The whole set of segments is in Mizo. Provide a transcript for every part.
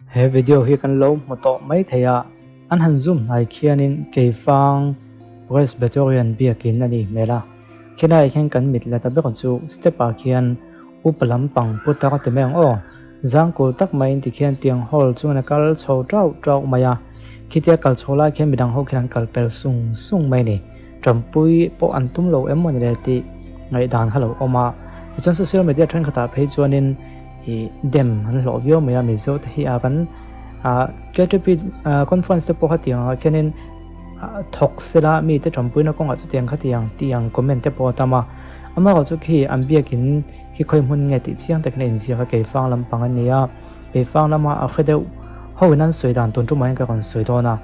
He video hi kan lo hmu tawh mai thei a, an han zoom hnai khianin Keifang Presbyterian biakin a nih hmel a, khilaiah khian kan mit la ta ber chu step ah khian upa lampang pu tak a ti mai ang aw, zangkul tak maiin tikhian tiang hall chuan a kal chho tauh tauh mai a, khitia kal chho lai khian midang ho khian an kal pel sung sung mai a ni. Tanpui pawh an tum lo em mawni le tih ngaihdan kha lo awm a, tichuan social media thenkhatah phei chuanin ih dem an hlawh viau mai a, Mizo te hi a kan ah K2P conference te pawh khatiang ah khianin thawk sela mite tanpuina kawngah chutiang khatiang tih ang comment te pawh a tam a, amaherawhchu khi an biakin khi khawi hmun nge tih chiang takin a inziak a, keifang lampang a ni a, keifang lama a hre deuh ho in an sawi dan tun tumah hian ka rawn sawi dawn a.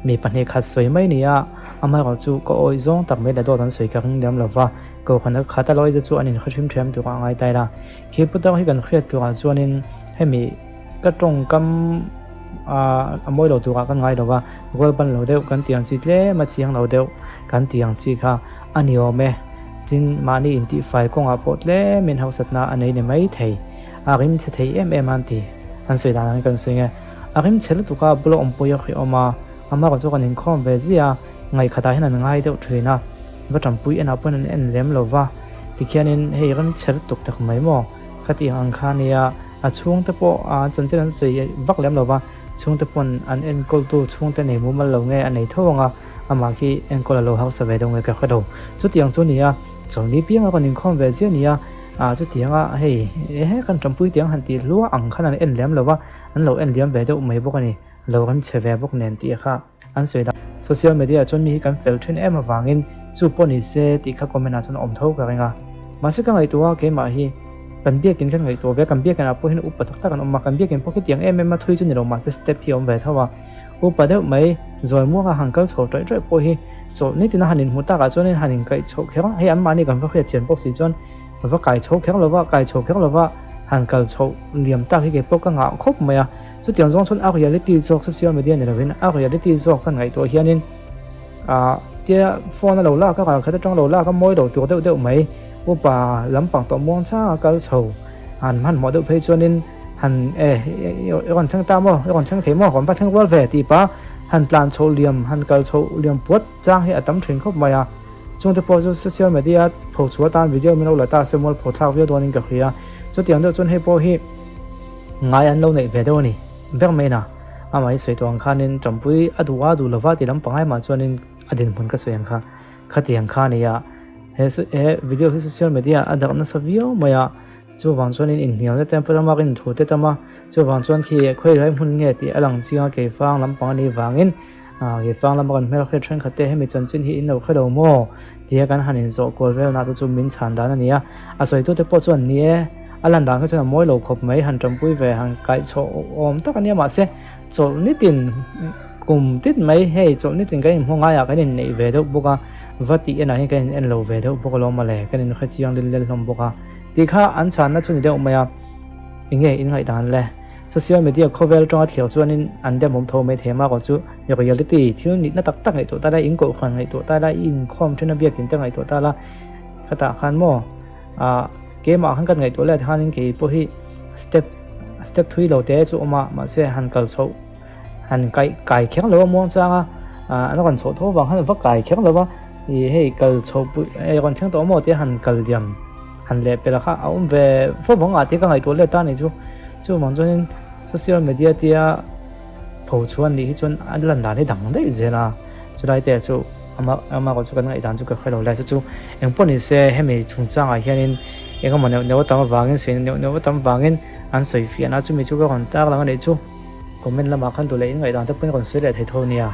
Mi pahnih khat sawi mai ni a, amaherawhchu ka awih zawng tak mai leh dawt an sawi ka ring lem lo va, kohhran khat a lawi te chu an inhre hrim thiam tur a ngai ta ila. Khi putar hi kan hriat turah chuanin hemi ka tawngkam a mawi lo turah kan ngai lo va, rual ban lo deuh kan tih ang chi tlem a chiang lo deuh kan tih ang chi kha a ni awm e. Tin, mahni intihfai kawngah pawh tlemin harsatna a nei ni mai thei, a rimchhe thei em em a an ti, an sawi dan ang kan sawi nge. A rim chhe lutuk a, bula awmpui a hrehawm a, amah erawh chu kan inkhawm ve ziah a, ngaihkhatah hian an ngai deuh thin a, va tanpui enah pawhin an en lem lo va, tikhianin hei rim chhe lutuk tak mai maw ka tih ang kha nia, a chhungte pawh a chanchin an sawi vak lem lo va, chhungte pawn an enkawltu chhungte nei mumal lo nge a nei tho ang a, amah khi enkawl a lo hausa ve deuh nge ka hre lo, chutiang chu nia, chawlni pianga kan inkhawm ve ziah nia, ah chutianga hei ehe kan tanpui tiang han tih hluah ang khan an en lem lo va. An lo en liam ve deuh mai bawk a ni, lo rem chhe ve bawk nen tih kha an sawi dan. Social media ah chuan mi hi kan fel thin em avangin chu pawh ni se tih kha comment ah chuan a awm tho ka ring a. Mahse ka ngaihtuah a keimah hi kan biakin kan ngaihtuah ve a, kan biakin ah pawh hian upa tak tak an awm a, kan biakin pawh khitiang em em a thui chu ni lo mahse step hi a awm ve tho a. Upa deuh mai zawi muanga han kal chho ṭawih ṭawih pawh hi chawlh nitin a han inhmu takah chuanin han inkaih chhoh kher a, hei anmahni kan va hriat chian bawk si chuan Va kai chho kher lova, kai chho kher lova han kal chhoh liam tak hi kei pawh ka ngah khawp mai a. Chutiang zawng chuan a reality zawk social media ni lovin a reality zawk kan ngaihtuah hianin ah tia phone a lo lak a ral khat atang lo lak a mawi lo tur deuh deuh mai upa lampang tawh muang chang a kal chho han hmanhmawh deuh phei chuanin han e i rawn thleng ta maw i rawn thleng thei maw rawn va thleng rual ve tih pah han tlan chhoh liam han kal chhoh liam puat chang hi a tam thin khawp mai a. Chungte pawh chu social media pho chhuah atan video min lo la ta se mual pho thlak viau dawnin ka hria. Chutiang deuh chuan hei pawh hi ngai an lo neih ve deuh a ni. Ber mai na amah hi sawi tawh ang khanin Tampui a duh a duh lova ti lam pangai mah chuanin a dinhmun ka sawi ang kha khatiang kha a ni a. He he video hi social media a darh nasa viau mai a, chuvang chuanin inhnialna te rama rinthu te tam a, chuvang chuan khi khawi lai hmun nge tih a lang chiang a keifang lampang a nih vangin Keifang lama kan hmel hriat thenkhat te hemi chanchin hi in lo hre lo maw? tia kan han inzawh kual vel na te chu min chhan dan a ni a, a sawitute pawh chuan ni e, a lan dan kha chuan a mawi lo khawp mai, han tanpui ve han kaihchhuah awm tak a nia mahse chawlh nitin kum tit mai hei chawlh nitin kan inhmu ngaiah kan inneih ve deuh bawk a, va tih enah hian kan in en lo ve deuh bawk alawm mawle, kan inhre chiang lil lel hlawm bawk a tih kha an chhanna chu ni deuh mai a, enge in ngaihdan le? Social media khawvel tanga thliau chuanin an dem awm tho mai thei a, chu reality thil nihna tak tak ngaihtuah ta la, in kohhran ngaihtuah ta la, i inkhawm then a biakin te ngaihtuah ta la, khatah khan maw ah keimah khan kan ngaihtuah let khanin kei pawh hi step step thui lo te chu awm a, mahse han kal chhoh han kai kai kher lo a muang chang a, ah an rawn chhoh tho vang khan va kai kher lo va, ih hei kal chhoh pui hei rawn thleng tawh maw tia han kal diam han leh pelh kha a awm ve fo vang ah te ka ngaihtuah let ta a ni chu. Chuvang chuanin social media tia pho chhuan nih hi chuan a lan dan hi dang daih zel a, chulai te chu ama ama erawh chu kan ngaihdan chu ka hre lo le, chu chu eng pawh ni se hemi chungchangah hianin eng emaw neuh neuh a tam avangin sawi neuh neuh a tam vangin an sawi fiahna chumi chu ka rawn tar lang a nih chu comment lamah khan duh leh in ngaihdan te pawhin rawn sawi leh thei tho nia.